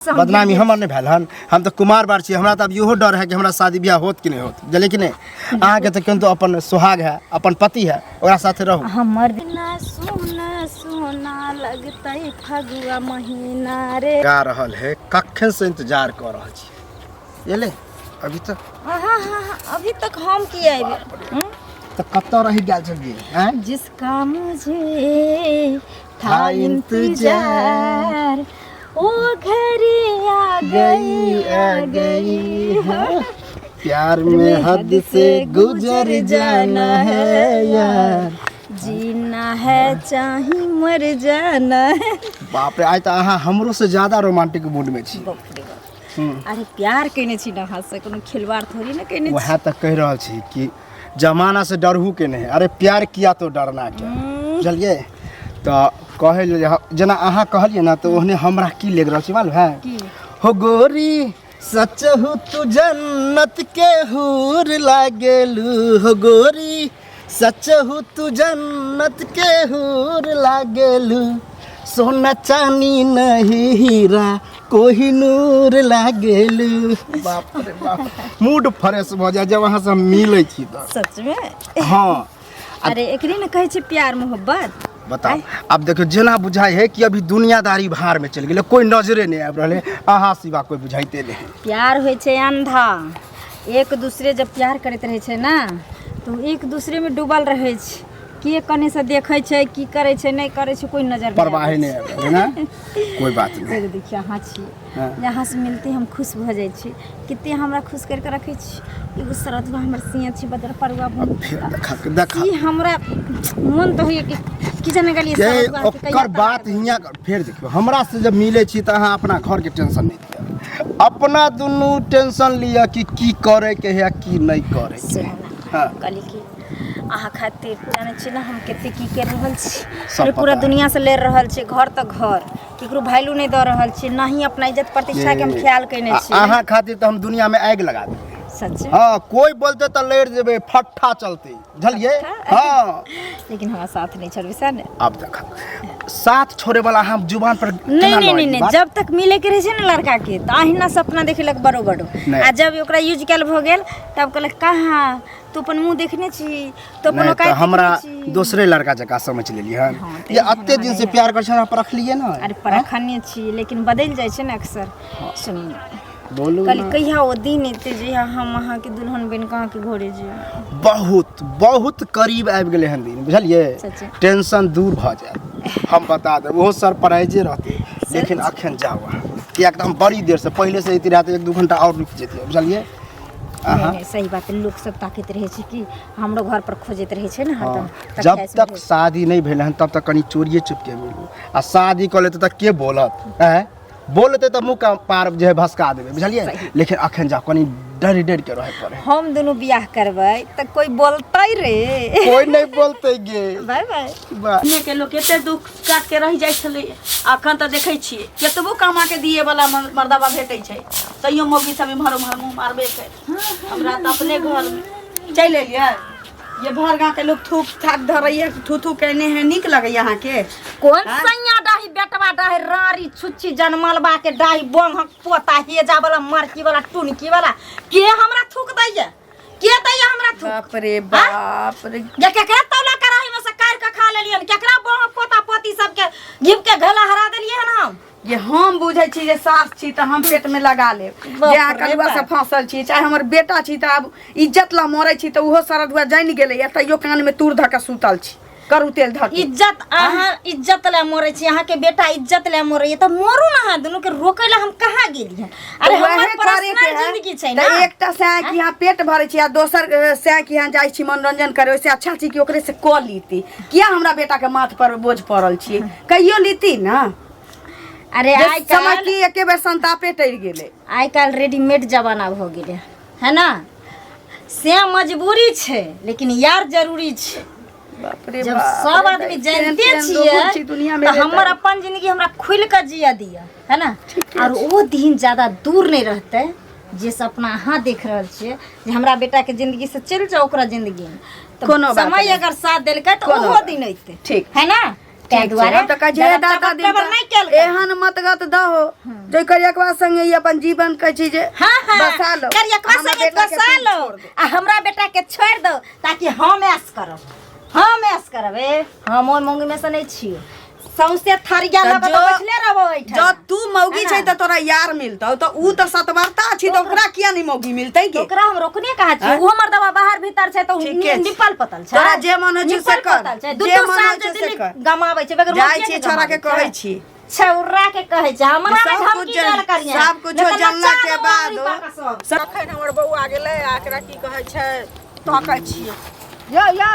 बदनामी हमर नहि भेल हन। हम तऽ कुमार बार छी, हमरा तऽ अब इहो डर है कि हमरा शादी बियाह होत कि नहि होत, बुझलियै कि नहि? अहाँके तऽ किन्तु अपन सुहाग है, अपन पति है, ओकरा साथे रहू। हमर ना सोना सोना लगतै फगुआ महीना रे। गा रहल है, कखन से इंतजार कऽ रहल छी, एलै अभी तक? हाँ हाँ हाँ, अभी तक हम की आबे तऽ कतऽ रहि गेल छलियै आँय? जिसका मुझे था इंतजार ओ घड़ी आ गई आ गई है। प्यार में हद से गुजर जाना है यार, जीना है चाहे मर जाना है। बाप रे, आइ तऽ अहाँ हमरो से ज्यादा रोमांटिक मूड में छी। बाप रे बाप। अरे प्यार केने छी ना हाथ से, कोनो खिलवाड़ थोड़ी ना केने छी। वएह तऽ कहि रहल छी कि जमाना से डरहू के नहीं, अरे प्यार किया तो डरना क्या, बुझलियै? तऽ कहै लेल जेना अहाँ कहलियै ने, तऽ ओहने हमरा की लागि रहल छै मालूम है? की? हो गोरी सच हो तू जन्नत के हूर लागेलू, हो गोरी सच हो तू जन्नत के हूर लागेलू, सोना चानी नहीं हीरा कोहिनूर लागेलू। बाप रे बाप, मूड फ्रेश भऽ जाय जब अहाँ से हम मिलै छी तऽ। सच में? हाँ। अरे एकरे ने कहै छै प्यार मोहब्बत। बताउ, आब देखियौ जेना बुझाइ है कि अभी दुनियादारी भार में चलि गेलै, कोई नजरे नहि आबि रहल है, अहाँ सिवा कोई बुझाइते नहि है। प्यार होइ छै अंधा, एक दूसरे जब प्यार करैत रहै छै ने तऽ ओ एक दूसरे में डूबल रहै छै, के कने से देखै छै की करै छै नहि करै छै, कोई नजर नहि परवाहे आबै नहि आबि रहल है ने, कोई बात नहि। एगो देखियौ अहाँ छी, हाँ। यहाँ से मिलते हम खुश भऽ जाइ छी, कते हमरा खुश करि कऽ रखै छी। एगो सरदुआ हमर सिया छी बदर परुआ। अब फेर देखा देखा ई हमरा मन तऽ होइए कि की जाने गेलियै के सरदुआ के कहिया ओकर बात हियाँ फेर देखियौ, हमरा से जब मिलै छी तऽ अहाँ अपना घरके टेंशन नहि लिअ, अपना दुनू टेंशन लिअ कि की करैके है आ की नहि करैके है। सुनू ने, हाँ। कहली कि अहाँ खातिर जानै छी ने हम कते की कर रहल छी। सब अरे पूरा पता है। दुनिया से लड़ रहल छी, घर तऽ घर केकरो वैल्यू नहि दऽ रहल छी, ना ही अपना इज्जत प्रतिष्ठा के हम ख्याल केने छी। अहाँ खातिर तऽ हम दुनिया में आगि लगा देबै। सच? हाँ, कोई बोलते तऽ लड़ि जेबै, फट्ठा चलते, बुझलियै? हाँ। लेकिन हमरा साथ नहीं छोड़बै सर ने। अब देख, साथ छोड़े वाला हम जुबान पर नहीं केना नहीं लऽ नहीं नहीं बात? जब तक मिले के रहे छै ने लड़का के तऽ अहिना सपना देखेलक बड़ो बड़ो, नहीं। आ जब ओकरा यूज कयल भऽ गेल तब कहलक कहाँ तू अपन मुँह देखने छी, तो अपन नहीं औकात तऽ हमरा देखने छी। दोसरे लड़का जकाँ समझ लेलियै हन। हाँ, तऽ ये एहन अते दिन से नहि। प्यार कर छै, हमरा परखलियै ने। अरे परखने छी लेकिन बदलि जाइ छै ने अक्सर। सुनू ने, बोलू कहली ना। कहिया ओ दिन एतै जहिया हम अहाँके दुल्हन बनि कऽ अहाँके घरे जेबै? बहुत बहुत करीब आबि गेलै हन दिन, बुझलियै? सच्चे। टेंशन दूर भऽ जायत, हम बता देब, ओहो सरप्राइजे रहतै। लेकिन अखन जाउ अहाँ, किएक तऽ हम बड़ी देर से पहिले से अयती रहए तऽ 1-2 घंटा आओर रुकि जैतियै, बुझलियै? नहीं, नहीं, सही बात है। लोग सब ताकैत रहै छै कि हमरो घर पर खोजैत रहै छै ने हरदम। हाँ, तऽ जब खाइ से तक भेज। शादी नहि भेल हन तब तक कनि चोरिए चुपके मिलू, आ शादी कऽ लेतै तऽ के बोलत? आँय, बोलतै तऽ मुँह के पार जे है भसका देबै, बुझलियै? लेकिन अखन जाउ, कनि डरि डरि के रहै पड़े। हम दुनू बियाह करबै तऽ कोई बोलतै रे? कोई नहि बोलतै गे। Bye bye. बाय। अपने के लोक एते दुख काट के रहि जाइ छलै, अखन तऽ देखै छियै केतबो कमा के दिए वाला मर्दाबा भेटै छै तैयो मौगी सब इम्हर उम्हर मुँह मारबे कर। हमरा तऽ अपने घर में चलि एलियै, ये भर गाँव के लोग थूक थाक धरैया, थू थू केने है, नीक लगैया अहाँके? कोन सैया डाही बेटवा डाही रारी छुच्छी जनमलबा के डाही बंहक पोता हेजा वाला मरकी वाला टुनकी वाला के हमरा थूक दैया? के दैया हमरा थूक? बाप रे बाप रे। ये केकरा तौला कराही में से काटि के खा लेलियन? केकरा बंहक पोता पोती सबके घिब के घला हरा देलियै हन हम? ये हम बुझै छी जे सास छी तऽ हम पेट में लगा लेब, बाप जे अहाँ रे कलुआ से बाप। फंसल छी, चाहे हमर बेटा छी, तऽ आब इज्जत ला मरै छी तऽ ओहो सरदुआ जानि गेलैया, तैयो कान में तूर धऽ के सुतल छी करू तेल धऽ के। इज्जत, अहाँ इज्जत ले मरै छी, अहाँके बेटा इज्जत ले मरैया तऽ मरू ने अहाँ, दुनू के रोकै ला हम कहाँ गेलियै? अरे तऽ हमर वएह करे के पर्सनल है। जिंदगी छै तऽ ना। एकटा सैं कि यहाँ पेट भरै छी आ दोसर सैं कि यहाँ जाइ छी मनोरंजन करे, ओहिसे अच्छा छी कि ओकरे से कऽ लीती। किया हमरा बेटा के माथ पर बोझ पड़ल छी? कहियो लीती ना। अरे जे आइ समय काल्हि की एके बेर संतापे टरि गेलै। आइ काल्हि रेडीमेड जमाना भऽ गेलै है ना, से मजबूरी छै लेकिन यार जरूरी छै। बाप रे जब बाप सब रे, आदमी केहन जानते केहन लोग छियै होइ छै दुनिया में तऽ रे हमर दाइ। अपन जिंदगी हमरा खुलि कऽ जियऽ दिअ, है ना? और ओ दिन ज्यादा दूर नहि रहतै जे सपना अहाँ देख रहल छियै जे हमरा बेटाके जिंदगी से चलि जाउ ओकरा जिंदगी में, तऽ कोनो बात समय नहि। अगर साथ देलकै तऽ कोनो ओहो बात दिन अयतै। ठीक। है ना? ताहि ठीक छै, दुआरे हम तऽ कहै छियै, हे ज्यादा दाता टबर दिन टबर तऽ नहि केलकै। एहन मतगत दहो जे करियकवा संगे ई अपन जीवन कहै छी जे हाँ हाँ बसा लो करियकवा हमर संगे बेटा के बसा पीठ लो छोड़ दे। आ हमरा बेटा के छोड़ दो ताकि हम ऐश करब, हम ऐश करब। ए हम ओहि मौगी में से नहीं छियो, सौंसे थरिया तऽ लऽ कऽ तऽ बैठले रहबो एहिठाम। जँ तू मौगी है छै ना? तऽ तोरा यार मिलतौ, तऽ ऊ तऽ सतवर्ता छी, तऽ ओकरा किया नहि मौगी मिलतै गे? ओकरा हम रोकने कहाँ छियै, उहो मर्दवा बाहर भीतर छै तऽ ठीके छै। निपल पतल छै। तोरा जे मन होइ छौ से निपल कर। पतल छै। दू जे दू मन साल होइ जे छौ से दिल्ली कर। गमाबै छै बगैर जाइ मौगिए छी के छोरा के गमाबै कहै छै। छी। छौरा के कहै छै, हमरा सब धमकी कुछ देल करिहे। सब कुछो नहि तऽ जानला नचा के देबो बाद अमरी पापा सब। अखन हमर बौआ गेलै आ एकरा की कहै छै तकै छियै। यौ यौ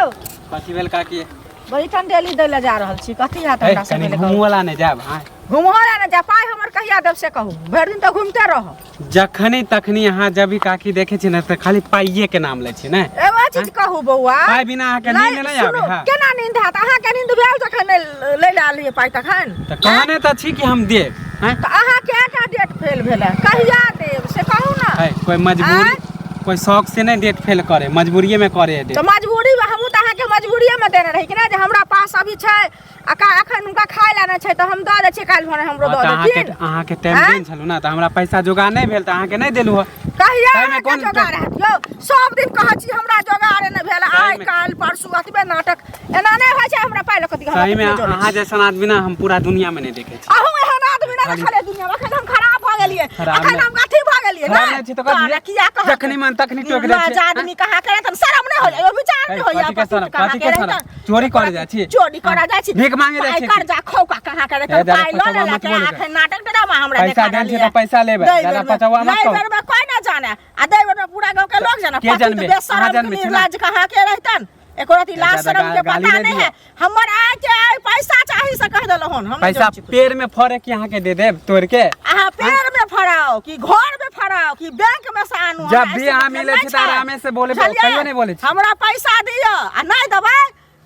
कथी भेल काकी? बड़ी ठंडेली दै लए जा रहल छी, कथी हैत ए, हमरा सब कनि घुमू वाला नहि जायब? हाँ घुमहो लए ने जा, पाइ हमर कहिया देब से कहू, भरि दिन तऽ घुमिते रहब। जखनी तखनी अहाँ जब भी काकी देखे छी ने तऽ खाली पाइये के नाम लै छी ने। एगो चीज कहू बौआ, पाइ बिना अहाँके नींद नहि आबै? सुनू, हाँ केना नींद हैत? अहाँके नींद भेल जखन नहि लै लए आलियै पाइ तखन? तऽ कहने तऽ छी कि हम देब। हैं? तऽ अहाँ कएटा डेट फेल भेलै, कहिया देब से कहू ने। है, कोई मजबूरी कोई शौक से नहीं डेट फेल करे, मजबूरिये में करे डेट। तऽ मजबूरी में हमहूँ तऽ अहाँके मजबूरिये में देने रही कि नहि, जे हमरा पास अभी छै आ का एखन हुनका खाय लए नहि छै तऽ हम दऽ दै छियै, काल्हि भोरे हमरो हाँ, दऽ तऽ अहाँके देथिन। अहाँके टाइम आँय? देन छलहुँ ने तऽ हमरा पैसा जोगाड़ नहि भेल तऽ अहाँके नहि देलहुँ हँ। कहिया ताहिमे अहाँके कोन जोगाड़ हैत यौ? सब दिन कहै छी हमरा जोगाड़े नहि भेल, आइ ताहिमे- काल्हि परसू अतबे नाटक, एना नहि होइ छै। हमरा पाइ लऽ कऽ दिअ, हमरा सही में ककरो जरूरत अहाँ जैसन आदमी ना हम पूरा दुनिया में नहीं देखे छी। अहूँ एहन आदमी नहि देखलियै दुनिया में। अखन हम खराब भऽ गेलियै, खराब अखन नहि। हम अथी भऽ गेलियै खराब नहि छी तऽ कथी? तोरा किया कहत? जखनी मन तखनी टोकि दै निर्लज छियै। आदमी कहाँ के रहतन, शरम नहि होइया, एगो विचार नहि है, होइया। कथी के पतित शरम? कहाँ कथी के के रहतन? शरम? चोरी करे जाइ छी? चोरी करे जाइ छी? भीख मांगे जाइ पाइ छी? कर्जा खौका कहाँ के रहतन? ए, दादा, पाइ लऽ पचौआ लेलक मत बोल गे। अखन नाटक ड्रामा हमरा पैसा देखा देल रहल छी यऽ। तऽ पैसा लेबै। दै दादा, बेरमे- पचौआ मत लै कहू। बेरमे कोइ नहि जाने आ दै बेरमे पूरा गाँव के लोग जाने। के पतित जानबे? बेशरम अहाँ जानबे छी ना? निर्लज कहाँ के रहतन, एको रति लाज ज्यादा शरम के गाली पता नहि नहीं दिअ। है। हमर आय के आय पैसा चाही से कह देलहुँ हन, हम पैसा नहि जनै छी कुछ। पेड़ में फड़े कि अहाँके दे देब तोड़ के? अहाँ पेड़ में फड़ाओ कि घर में फड़ाओ कि बैंक में से आनू, जब हमरा भी ऐसे अहाँ मतलब मिलै नहि छी तऽ छै। आरामे से बोले, बुझलियै? कहियो नहि बोलै छी। हमरा पैसा दिअ आ नहि देबै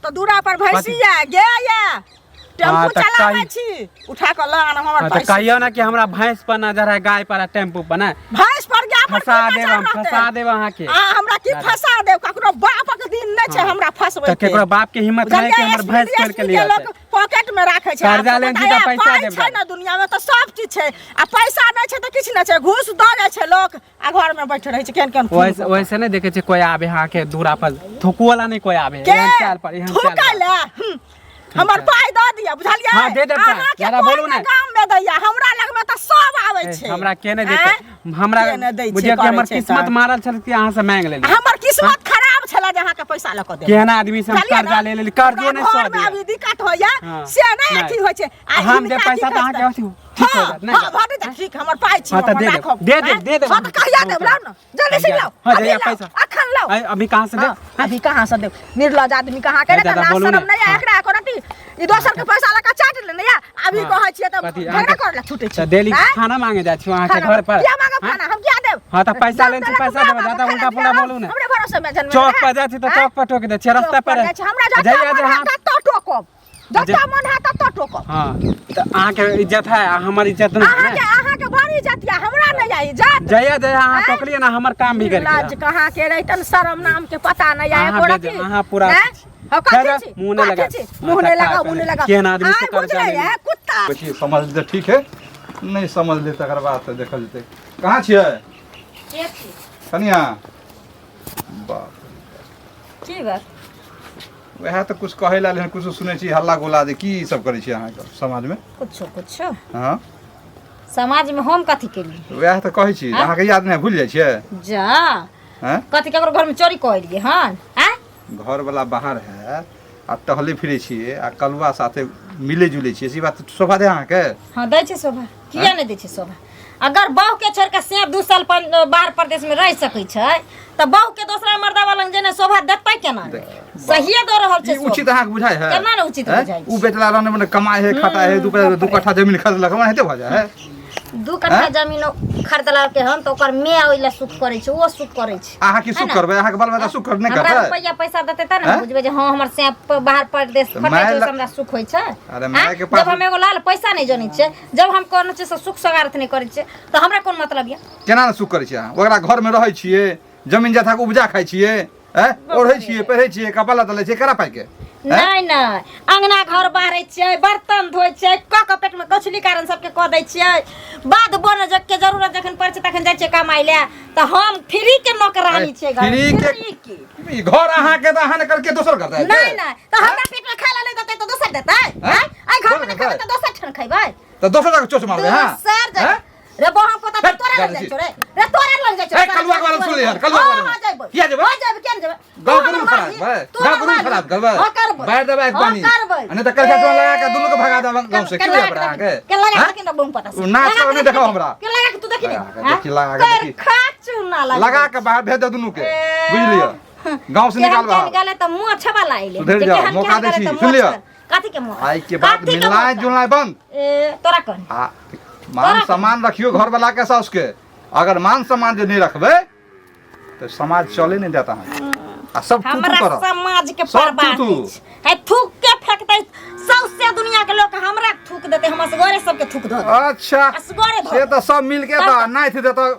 तऽ दूरा पर भैंसी कथी? ये गाय ये टेम्पू हाँ, तऽ चलाबै कहि- छी, उठा कऽ लऽ आनब हमर हाँ, तऽ पैसा। कहियो ना कि हमरा भैंस पर नजर है, गाय पर आ टेम्पू पर ना। भैंस पर गाय पर फंसा की देब नजर हम, रहतै? फंसा देब अहाँके। आ हमरा की दादा। फंसा देब? ककरो बापक दिन नहि छै हाँ। हमरा फंसबै तऽ के। केकरो बाप के हिम्मत नहि कि हमर भैंस खोल के लिए लोक पॉकेट में राखे छै। कर्जा आब लेने छी बताया, तऽ पैसा पाइ देब छै दादा। ने दुनिया में तऽ सब चीज छै आ पैसा नहि छै तऽ किछु नहि छै। घूस दऽ जाइ छै लोक आ घर में बैठ रहै छै केहन केहन खून वैसे वैसे नहीं देखे छे कोई आबे अहाँ के दूरा पर, थुकू वाला नहीं कोई आबे। के एहन चाल पर, एहन चाल थूकै पर। ले, हमर पाइ दऽ दिअ, बुझलियै? हाँ, दे देब पाइ। अहाँके ज्यादा कोइ बोलू ने नहि। गाम में दैया, हमरा लग में तऽ सब आबै ए, छै। हमरा के नहि देतै? आँय? हमरा के नहि दै छै, बुझियौ कि करै हमर छै किस्मत तऽ। मारल छल कि अहाँ से मांगि लेली। हमर किस्मत खराब छलै जे अहाँके पैसा लऽ कऽ देब। केहन आदमी से हम बुझलियै कर्जा ने? ले लेली, कर्जो नहि हमरा सह घरमे दिया। अभी दिक्कत होइया हाँ, से नहि नहि। अथी होइ छै। आ हम देब हिनका की पैसा तऽ अहाँके कहतै? अथी ठीक हो हाँ, जायत, नहि हाँ, जायत। भऽ जेतै ठीक, हमर पाइ छी, हाँ, तऽ हमर दे देब, राखब। दे देब, आँय? दे देब। हाँ, तऽ कहिया देब? लाउ ने जल्दी से लाउ। हाँ, अभी जहिया लाउ, पैसा। अखन लाउ। आइ, अभी कहाँ से देब? हाँ, अभी कहाँ से देब? निर्लज आदमी कहाँ के है, रे, दादा, लाज बोलू शरम ने। नहीं है हाँ। एकरा एको रत्ती। ई दोसर के पैसा लऽ कऽ चाट लेने या अभी हाँ। कहै छियै तऽ कथी, झगड़ा अहाँके- करऽ लए छूटै छै। तऽ डेली आँय? खाना मांगे जाइ छी अहाँके खाना घर पर? किया मांगब हाँ? खाना? हम किया देब? हाँ, तऽ पैसा जब लेने छी, देलक पैसा ओकरा देबै, मांगब ज्यादा खाना, उल्टा पुल्टा दिअ, बोलू ने। हमरे भरोसे में जन्म चौक पर जाइ छी तऽ चौक पर टोकि दै छियै, रास्ता पर जाइ छी, हमरा जतऽ जइया मन जे हैत अहाँ ततऽ टोकब, जतऽ मन हैत ततऽ टोकब। हाँ तऽ अहाँके इज्जत है आ हमर इज्जत नहीं है। अहाँके अहाँके बड़ इज्जत या, हमरा नहि या इज्जत। जया जया अहाँ आँय? टोकलियै ना हमर काम बिगड़ गेल। लाज कहाँ के रहितन, शरम नाम के पता नहीं आए अहाँ एको बेज- रत्ती। अहाँ पूरा हैं? हो, कथी खैर, छी? मुँह नहि कथी लगाउ। छी? मुँह नहि अच्छा, लगाउ, मुँह नहि लगाउ। केहन आदमी से आइ कर्जा बुझलै लेली? है, कुत्ता। देखिए समझ तऽ ठीक है, नहि समझ ले तकर बाद तऽ देखल जेतै। कहाँ छियै के छी? कनिया? बाप की बात? वएह तऽ कुछ कहै लए कुछ सुनै छी हल्ला गुल्ला जे की सब करै छी अहाँके समाजमे? कुछो कुछो। हँ समाजमे हम कथी केलियै? वएह तऽ कहै छी, अहाँके याद नहि, भूलि जाइ छियै? जा हँ कथी ककरो घरमे चोरी कऽ एलियै हन? आँय घरवला बाहर है आ टहले फिरै छियै आ कलुआ साथे मिलै जुलै छियै, से बात शोभा दे अहाँके? हाँ दै छै शोभा, किया नहि दै छै शोभा? अगर बहू के छोड़ के से 2 साल बाहर प्रदेश में रह सकै छै तऽ बहू के दोसरा मर्दावा लग जेना शोभा देतै केना? सहिए दऽ रहल छै ई उचित अहाँके बुझाइ है? केना ने उचित हैं? बुझाइ उ बेचला रहने मने कमाइ है खटाइ है, 2 कट्ठा जमीन खरीदलक हमरा हेते भऽ जाइ है? 2 कट्ठा जमीन खरीदलकै हन तऽ ओकर माय ओहि लए सुख करै छै, ओ सुख करै छै। अहाँ की है सुख ने? करबै? अहाँके बाल बच्चा सुख कर नहि हमरा करतै? रुपैआ पैसा देतै तब ने हैं? बुझबै जे हाँ हमर सैप बाहर परदेश तऽ खटै माय छै, ओहिसँ लग- हमरा सुख होइ छै। अरे माय के आँय? पास जब हम एगो लाल पैसा नहि जनै छियै, जब हम कोनो चीजसँ सुख सगारत नहि करै छियै तऽ हमरा कोन मतलब यऽ? केना ने सुख करै छियै अहाँ? ओकरा घरमे रहै छियै, जमीन जथा के उपजा खाइ छियै, हैं ओढ़ै छियै पहिरै छियै कपड़ा लत्ता लै छियै केकरा पाइ के नहि नहि अंगना घर बाहरै छियै बर्तन धोइ छियै कऽ कऽ पेटमे कछुली कारण सबके कऽ दै छियै बाद बन के जरूरत जखन पड़ै छै तखन जाइ छियै कमाइ लए तऽ हम फ्री के नौकरानी छियै घर फ्री के फ्री के ई घर अहाँके तऽ अहाँ ने करके दोसर करतै नहि नहि तऽ हमरा पेटमे खाय लए नहि देतै तऽ दोसर देतै हैं? आँय आइ घरमे नहि दोसर खेबै तऽ दोसर ठाम खैबै तऽ दोसर जगह चोच मारबै हँ दोसर जगह हैं? रे बहन पोता हे, तोरा लग जानै जाइ छी। छौ रे रे तोरा लग जाइ छौ हे, कलुआ के बारे में सुन लिहन, कलुआ के बारे में। हां जेबै किया जेबै? हां जेबै किया ने जेबै गाँव तू के हमर रूल खराब मालिक, करबै तू गाँव हमर के रूल मालिक। खराब करबै हां करबै बाहर देबै एक हां पानी करबै आ नहि तऽ कलका टोन लगा के दुनू के भगा देब गाँव से के की लगा होय अहाँके के लगा हैं? के देखी ना बम पता ओ नाच कर नहि देखाउ हमरा के लगा के तू देखी लगा के ने देखी, लगा के देखी। खा चूना लगा लगा के बाहर भेज दे दुनू के बुझि लिअ गाँव से निकाल केहन बाहर गेलै तऽ मोछ वाला अइले सुधरि जे जाओ, केहन मौका केहन दै गेलै छी, तऽ सुन लिअ। मोछ कथी के मौका आइ के बाद कथी के मिलनाइ मौका? जुलनाइ बंद ए तोरा कन आ मान सम्मान रखियो घर वाला के साउस के अगर मान सम्मान जे नहीं रखबै तऽ समाज चले नहीं देता अहाँके आ सब थू थू हमरा करत समाज के सब परवाह थू थू। नहि छै। है थूक के फेंकतै सौसे दुनिया के लोक हमरा थूक देतै हम असगरे सबके थूक धऽ देबै। अच्छा असगरे धऽ से तऽ सब मिल के तऽ नाथि देतऽ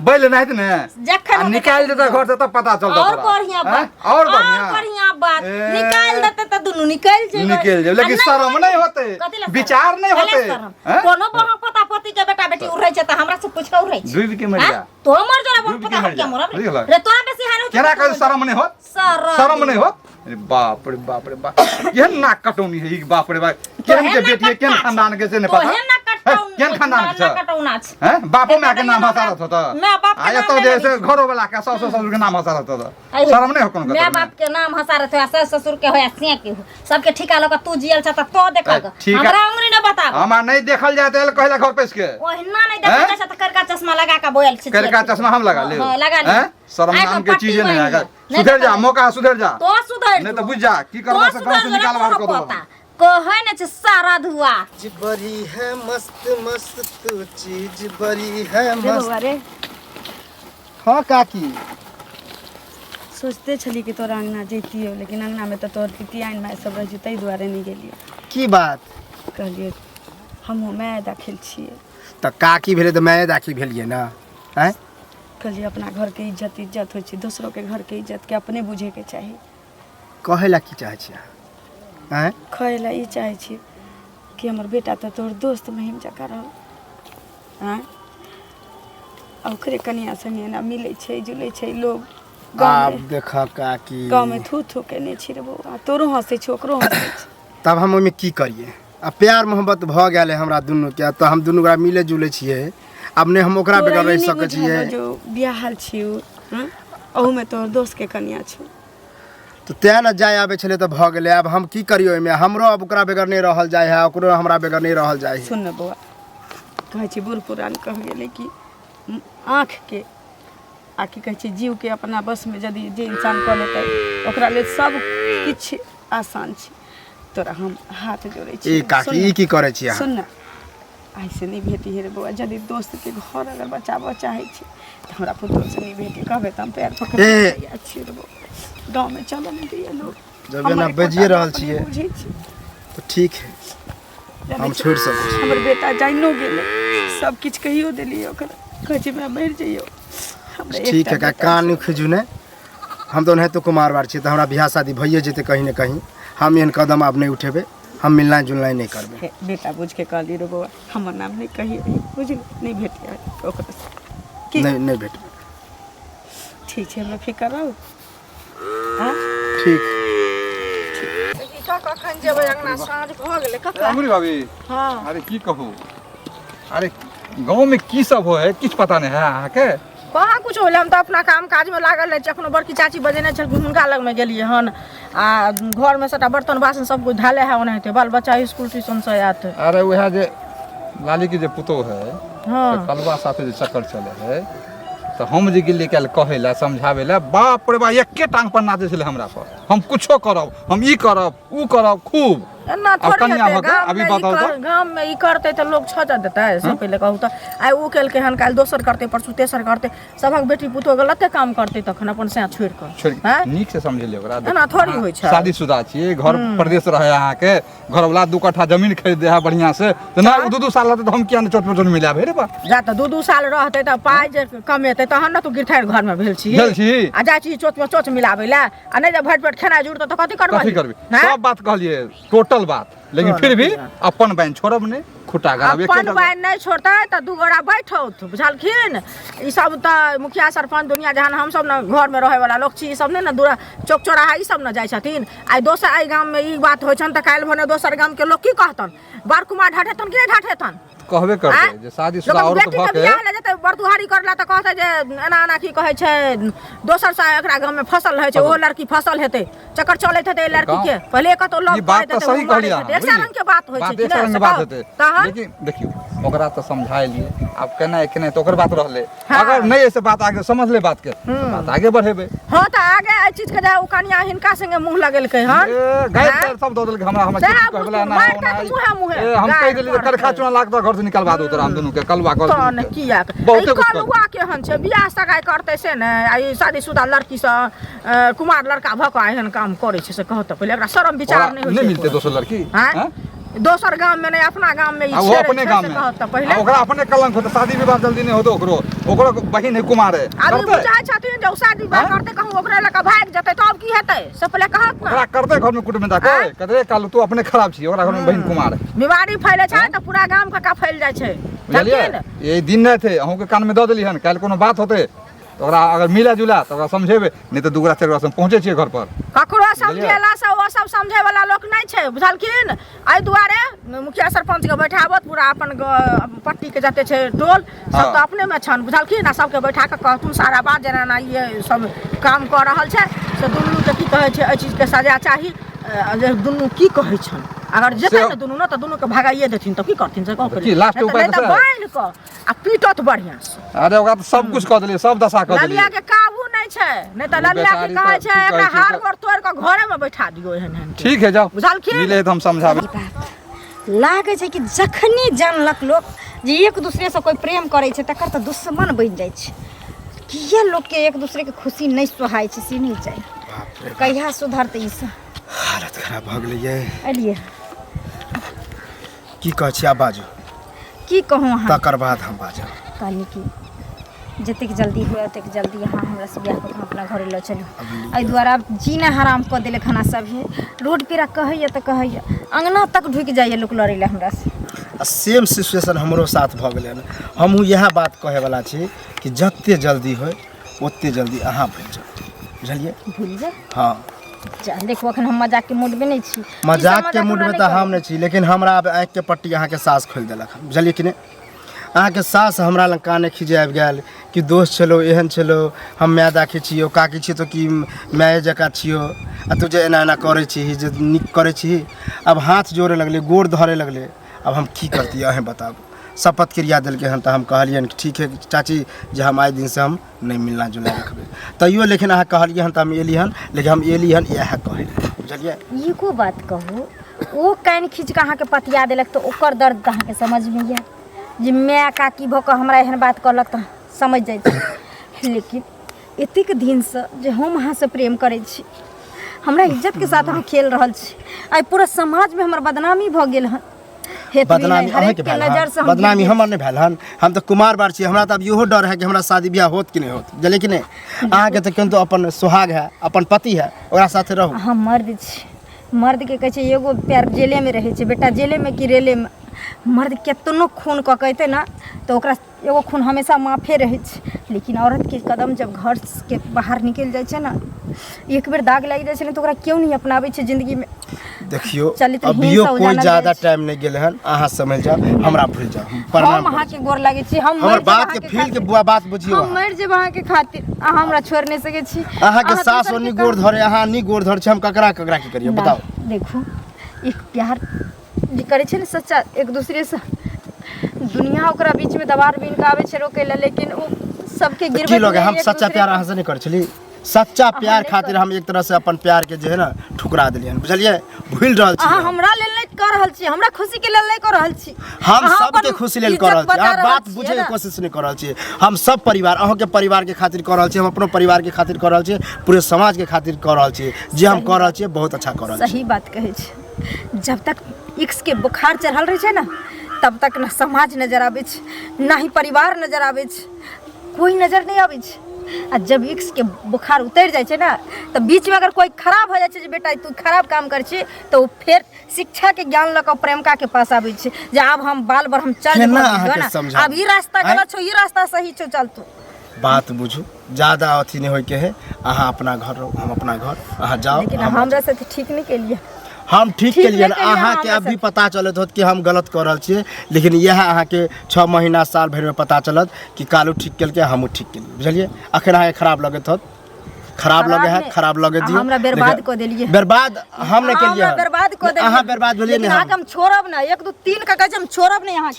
बैल नाथि ने जखन आ होतै निकालि देतऽ घर से तब पता चलतै और तोरा। बढ़िया हैं? बात और बढ़िया बढ़िया बात ए। निकाल देते तऽ दुनू निकलि जेबै निकलि जेबै, लेकिन आ शरम नहि होतै, कथी लए शरम? विचार नहि कथी लए होतै, शरम? हैं? कोनो बहन पोता पोती के बेटा बेटी उड़ै छै तऽ हमरा से पूछ के उड़ै छै डूबि के मरि हैं? जा तो मर जरा बहन डूबि के पोता मरि हम जा क्या मरब बुझि गेलक? रे तोरा बेसी हानि होतौ केना तऽ कहै तू शरम नहि होत शरम शरम नहि होत अरे बाप रे बाप रे बाप केहन नाक कटौनी है ई बाप रे बाप केहन के बेटी है केहन खानदान के से नहि पता तोहे ना हैं? केहन खानदान के ना छै कटौना छै हैं बापो माय के नाम हंसा रहत होत माय बाप के आ नाम एतऽ नहि जे से लेबै। घरो वाला के सासु ससुर के नाम हंसा रहत होत अरे, शरम नहि हो कोनो माय बाप के नाम हंसा रहत हो सास ससुर के होया से के हो सबके ठिका लगा तू जियल छ त तो देखल ए, ठीक है। हमरा उंगली न बताब हमरा नहीं देखल जाए तऽ कहला घर पैस के ओहिना नहीं देखल हैं? जाइ छै त करका चश्मा लगा के बोयल छै करका चश्मा हम लगा ले हां लगा ले हैं? शरम आइ नाम के के पट्टी चीजे नहीं बान्हि है ले। नहीं सुधर जा तऽ मौका सुधर जा तो सुधर नहीं तो बुझ जा की करबा से गाँव से निकाल बाहर कर दो कहै ने छै सारा धुआ चीज बड़ी है मस्त मस्त तू चीज बड़ी है रे मस्त बौआ रे हाँ काकी सोचते छली कि तोरा अङ्गना जैतियो लेकिन अङ्गनामे तऽ तोहर पितियाइन माय सब रहै छै ताहि दुआरे नहि गेलियै की बात कहलियै हमहूँ माय दाखिल छियै तऽ काकी भेलै तऽ माये दाखी भेलियै ने आँय कहलियै अपना घरके इज्जत इज्जत होइ छै दोसरोके घरके इज्जतके अपने बुझैके चाही कहै लए की चाहै छियै अहाँ आँय कहै लए ई चाहै छी कि हमर बेटा तऽ तोहर दोस्त महिम जकाँ रहल आँय आ ओकरे कनिया संगे एना मिलै छै जुलै छै लोग आब गाँवमे देख काकी गाँवमे थू थू केने छी रे बौआ तोरो हँसै छै ओकरो हँसै छै तब हम ओहिमे की करियै आ प्यार मोहब्बत भऽ गेल है हमरा दुनूके तऽ हम दुनू गोरा मिले जुले छियै आब नहि हम ओकरा तोरा बगैर ई रहि नहि सकै बुझल छियै हौ जो बियाहल छी उ हँ? अहूमे तोहर दोस्तके कनिया छौ तऽ तेँ ने जाय आबै छलै तऽ भऽ गेलै आब हम की करियै ओहिमे हमरो आब ओकरा बगैर नहि रहल जाइ है ओकरो हमरा बगैर नहि रहल जाइ है सुन ने बौआ कहै छै बूढ़ पुरान कह गेलै कि आँखिके आ की कहै छै जीवके अपना बसमे यदि जे इंसान कऽ लेतै ओकरा लेल सब किछु आसान छै तोरा हम हाथ जोड़ै छी ई काकी ई की करै छी अहाँ सुन ने आइसँ नहि भेटी हे रे बौआ यदि दोस्तके घर अगर बचाबऽ चाहै छी तऽ हमरा पुतोहसँ नहि भेटी कहबै तऽ हम पैर पकड़ ए। तैयार छी रे बौआ गाँवमे चलऽ नहि दैए लोक जब हमर एना एकोटा बजिए रहल अपने छियै बुझै छी तऽ ठीक है जानै हम छी, छोड़ि सकै छी हमर बेटा जानिओ गेलै सब किछु कहियो देलियै ओकरा कहै छै माय मरि जइयौ हमरा ठीक एकटा है का बेटा कान नहि खिजू ने हम तऽ ओनाहितो कुमार बार छियै तऽ हमरा बियाह शादी भइए जेतै कहीं ने कहीं हम एहन कदम आब नहि उठेबै हम मिलनाइ जुलनाइ नहि करबै छै। बेटा बुझि के कहली रे बौआ हमर नाम नहि कहियै बुझली नहि भेटियै ओकरा की? नहि नहि भेटबै ठीक छै हमरा फिकर रहू आँ ठीक कखन जेबै अंगना साँझ भऽ गेलै कक्का अंगुरी भाभी हँ अरे की कहू अरे गाँव में की सब हो है किछु पता नहीं है अहाँके कहाँ कुछ होलै हम तऽ अपना काम काजमे लागल रहै छी एखनो बड़की चाची बजेने छलखिन हुनका लगमे गेलियै हन आ घरमे सबटा बर्तन बासन सब कुछ धैले है ओनाहिते बाल बच्चा स्कूल ट्यूशनसँ आयत अरे वएह जे लाली के जे पुतोह है हँ से कलवा साथे जे चक्कर चले है तऽ हम जे गेलियै काल्हि कहै लए समझाबै लए बाप रे बा एके टांग पर नाचै छलै हमरा पर हम कुछो करब हम ई करब ऊ करब खूब एना आब थोड़ी कनिया हेतै भऽ के गाम अभी मे ई बताउ तऽ गाम मे ई करतै तऽ लोग छजऽ देतै से पहिले कहू तऽ आइ ओ केलकै हन काल्हि दोसर करतै परसू तेसर करतै सभक बेटी पुतोह गलते काम करतै तखन अपन सैं छोड़ि कऽ छोड़ि आँय? नीक से समझेलियै ओकरा एना थोड़ी होइ छै। शादीशुदा छियै घर परदेश रहै अहाँके घरवला दू कट्ठा जमीन खरीद दे है बढ़िया से तऽ नहि ओ दू दू साल रहतै तऽ हम किया नहि चोट पर मिलायब हे रे बा जा तऽ दू दू साल रहतै तऽ पाइ जे कमेतै तहन ने तू गिरथारि घरमे भेल छी भेल छी। आ जाइ छी चोचमे चोच मिलाबै लए आ नहि जे भरि पेट खेनाइ जुड़तौ तऽ कथी करबही कथी करबी आँय? सब बात कहलियै टोटल बात लेकिन फिर भी अपन बहन छोड़ब नहि खुटा गाड़ब एके अपन जगह। बाइन नहि छोड़तै तऽ दू गोरा बैठौत बुझलखिन ई सब तऽ मुखिया सरपंच दुनिया जहान हमसब ने घरमे रहैवला लोक छी ई सब नहि ने दूरा चौक चौराहा ई सब ने जाइ छथिन आइ दोसर एहि गाममे ई बात होइ छनि तऽ काल्हि भने दोसर गामके लोक की कहतन बार कुमार ढाठेतन कि नहि ढाठेतन कहबे करतै आँय? जे शादीशुदा लोकक औरत बेटीके भऽ के बियाह लए जेतै बरदुहारी करला तऽ कहतै जे एना एना की कहै छै दोसर सँ एकरा गाममे फसल रहै छै ओहो लड़की फसल हेतै चक्कर चलैत हेतै एहि लड़की के पहिले कतौ ई लव बात करैत तऽ हेतै सही ओ मारैत कहलियै हेतै अहाँ एक सए रंग के बात होइ छै बात कि एक सए नहि रंग से के बात कहू हेतै तहन लेकिन देखियौ ओकरा तऽ समझाएलियै आब केना केना तऽ ओकर बात रहलै हाँ। अगर नहि एहिसँ बात आगे समझले बात के तऽ बात आगे बढ़ेबै हँ तऽ आगे एहि चीज के जे ओ कनिया हिनका संगे मुँह लगेलकै हन ए, गारि आँय? तारि सब दऽ देलकै हमरा हमरा सएह किछु कहै वला बुझू, ना मारि ओना तऽ मुँहे मुँहे ए, हम कहि गारि देलियै जे पड़तै। करखा चूना लाख तोरा घर से निकलवा दो तोरा हम दुनू के कलुआ कर तहन किया बहुते ई कुछ कर कलुआ केहन छै बियाह सगाइ करतै से ने आ ई शादीशुदा लड़कीसँ कुमार लड़का भऽ कऽ एहन काम करै छै से कहत पहिले एकरा शरम विचार नहि होइ नहि छै मिलतै दोसर लड़की आँय? आँय? दोसर गाम में नहि अपना गाम में ई आ ओहो छेड़ै अपने छै गाम से में कहत तऽ पहिले आ ओकरा अपने कलंक होतै शादी विवाह जल्दी नहि होतै ओकरो ओकरो बहिन है कुमार है आब ई करतै बुझाइ छथिन जे ओ शादी विवाह आँय? करतै कहूँ ओकरे लऽ कऽ भागि जेतै तब की हेतै से पहिले कहत ने ओकरा करतै घर में कुटुम्ब के आँय? कहतै कालू तू अपने खराब छी ओकरा घर में बहिन कुमार है बीमारी फैलै छै तऽ पूरा गाम कका फैल जाइ छै बुझलियै बुझलखिन ये दिन नहि थे अहूँके कान में दऽ देली हन काल्हि कोनो बात होतै तऽ ओकरा अगर मिला जुला तऽ ओकरा समझेबै नहि तऽ दू गोरा चारि गोरा से पहुँचै छियै घर पर ककरो समझेलासँ ओ सब समझे वाला लोक नहि छै बुझलखिन एहि दुआरे मुखिया सरपंचके बैठाबत पूरा अपन पट्टीके जते छै टोल सब हाँ। तऽ अपनेमे छनि बुझलखिन आ सबके बैठा कऽ कहथुन सारा बात जेना एना ई सब काम कऽ रहल छै से दुनूके की कहै छै एहि चीजके सजा चाही जे दुनू की कहै छनि अगर जेतै से- ने दुनू ने तऽ दुनूके भगाइए देथिन तऽ की करथिन से कहू की, last नहि तऽ उपाय नहि तऽ तऽ बान्हि कऽ आ पीटत बढ़िआँ से अरे ओकरा तऽ सब कुछ कऽ देलियै सब दशा कऽ ललिया देलियै के काबू नहि छै नहि तऽ ओ ललिया के बेचारी कहै तऽ छै की एकरा कहै छै हार तऽ- गोड़ तोड़ि कऽ घरे में बैठा दियौ एहन एहन के। ठीक है जाओ बुझलखिन? मिले तऽ हम समझाबै लागै छै कि जखनी जानलक लोक जे एक दूसरेसँ कोइ प्रेम करै छै तकर तऽ दुश्मन बनि जाइ छै किया लोकके एक दूसरेके खुशी नहि सोहाइ छै से नहि चाही कहिया सुधरतै ई सब हालत खराब भऽ गेलै ये एलियै की कहै छी आब बाजू की कहूँ अहाँ तकर बाद हम बाजब कहली कि जतेक जल्दी हुए ओतेक जल्दी अहाँ हमरासँ बियाह कऽ कऽ अपना घरे लऽ चलू एहि दुआरे आब जीना हराम कऽ देलक हन सभे रोड पेरा कहैए तऽ कहैए अङ्गना तक ढुकि जाइए लोक लड़ै लए हमरासँ आ सेम सिचुएशन हमरो साथ भऽ गेलै हन हमहूँ इएह बात कहैवला छी कि जते जल्दी होइ ओते जल्दी अहाँ भूलि जाउ बुझलियै भूलि जाउ हँ जा देखू अखन हम मजाकके मूडमे नहि छी ई सब मजाकके मजाक मूडमे हमरा तऽ नहि हम नहि छी लेकिन हमरा आब आँखिके पट्टी अहाँके सास खोलि देलक हन बुझलियै कि नहि अहाँके सास हमरा लग काने खीजे आबि गेल कि दोस्त छलो एहन छलो हम माय दाखी छियौ काकी छियौ तऽ कि माये जकाँ छियौ आ तू जे एना एना करै छिही जे नीक करै छिही आब हाथ जोड़े लगलै गोड़ धरे लगलै आब हम की करतियै अहेँ बताबू शपथ क्रिया देलकै हन तऽ हम कहलियनि कि ठीक है चाची जे हम आइ दिनसँ हम नहि मिलना जुलना रखबै तैयो लेकिन अहाँ कहलियै हन तऽ हम एली हन लेकिन हम एली हन इएह कहै लए बुझलियै एको बात कहू ओ कानि खींच कऽ अहाँके पतिया देलक तऽ ओकर दर्द तऽ अहाँके समझमे यऽ जे माय काकी भऽ कऽ हमरा एहन बात कहलक तऽ समझ जाइ छी लेकिन एतेक दिनसँ जे हम अहाँसँ प्रेम करै छी हमरा इज्जतके साथ अहाँ खेल रहल छी आइ पूरा समाजमे हमर बदनामी भऽ गेल हन हेतबे बदनामी नहि, हरेक अहाँके के भेल नजर हन से हम बदनामी गिर हमर नहि भेल हन हम तऽ कुमार बार छी हमरा तऽ आब इहो डर है कि हमरा शादी बियाह होत कि नहि होत बुझलियै कि नहि अहाँके तऽ किन्तु अपन सुहाग है अपन पति है ओकरा साथे रहू अहाँ मर्द छी मर्दके कहै छै एगो पैर जेलेमे रहै छै बेटा जेलेमे कि रेलेमे मर्द केतनो खून कऽ के अयतै ने तऽ ओकरा एगो खून हमेशा माफे रहै छै लेकिन औरतके कदम जब घरके बाहर निकलि जाइ छै ने एक बेर दाग लागि जाइ छै ने तऽ ओकरा केओ नहि अपनाबै छै जिन्दगीमे देखियौ चलित्रहीन अभियो सँ कोई जानल ज्यादा जाइ छै। टाइम नहि गेलै हन अहाँ समझ जाउ हमरा भूलि जाउ हम प्रणाम हम अहाँके गोर लागै छी हम हमर मरि जेब बात के अहाँके फील के खातिर। बुआ बात बुझियौ हम अहाँ। मरि जेब अहाँके खातिर अहाँ हमरा छोड़ि नहि सकै छी अहाँके अहाँ सास दोसरके ओनी गोर काम- धरे अहाँ नी गोर धरे छी हम ककरा ककरा की करियै ना, बताउ देखू एक प्यार जे करै छै ने सच्चा एक दूसरेसँ दुनिया ओकरा बीचमे दबार बिन कऽ आबै छै रोकै लए लेकिन ओ सबके तऽ की गिरबैत लोग नहि, हम एक सच्चा दूसरे प्यार के- अहाँ से नहीं करै छली सच्चा प्यार नहि खातिर हम एक तरह से अपन प्यार के जे है ना ठुकरा देलियन बुझलियै भूलि रहल छी अहाँ हम। हमरा लेल नहि कऽ रहल छी, हमरा खुशी के लेल नहि कऽ रहल छी। हम अहाँ सबके अपन खुशी लेल कऽ इज्जत रहल छी। बचा अहाँ रहल बात छियै बुझै के ने। कोशिश नहि कऽ रहल छी। हम सब परिवार, अहाँके परिवार के खातिर कऽ रहल छी, हम अपनो परिवार के खातिर कऽ रहल छी, पूरे समाज के खातिर कऽ रहल छी। जे हम कऽ रहल छियै बहुत अच्छा कऽ रहल छी। सही बात कहै छी। जब तक इक्स के बुखार चढ़ल रहै छै ने तब तक न समाज नजर आबै छै, ना ही परिवार नजर आबै छै, कोई नजर नहि आबै छै। आ जब इक्स के बुखार उतरि जाइ छै ने तऽ बीचमे अगर कोई खराब हो जाइ छै जे बेटा तू खराब काम करै छी, तऽ ओ फेर शिक्षा के ज्ञान लऽ कऽ प्रेमिका के पास आबै छै जे आब हम बाल ब्रह्मचर्य केना भऽ गेलियौ अहाँके ने, समझाबी? आब ई रास्ता आँय? गलत छौ, ई रास्ता सही छौ, चल तू। बात बुझू, ज्यादा अथी नहि होइके है। अहाँ अपना घर रहू, हम अपना घर। अहाँ जाओ। लेकिन हम हमरा साथे ठीक नहि केलियै। हम ठीक ठीक केलियै। नहि केलियै अहाँके हमरा अभी साथे। पता चलत होत कि हम गलत कऽ रहल छियै, लेकिन इएह अहाँके 6 महीना साल भरिमे पता चलत कि कालू ठीक केलकै, हमहूँ ठीक केलियै। बुझलियै? अखन अहाँके खराब लगैत होत, खराब लगे है, नहि। खराब लगे दियौ। हमरा बर्बाद लेकिन कऽ देलियै। बर्बाद हम नहि केलियै। हमरा बर्बाद कऽ देलियै। अहाँ बर्बाद भेलियै लेकिन नहि अहाँके हम। हम छोड़ब ना, 1 2 3 के कहै छै, हम छोड़ब नहि अहाँके।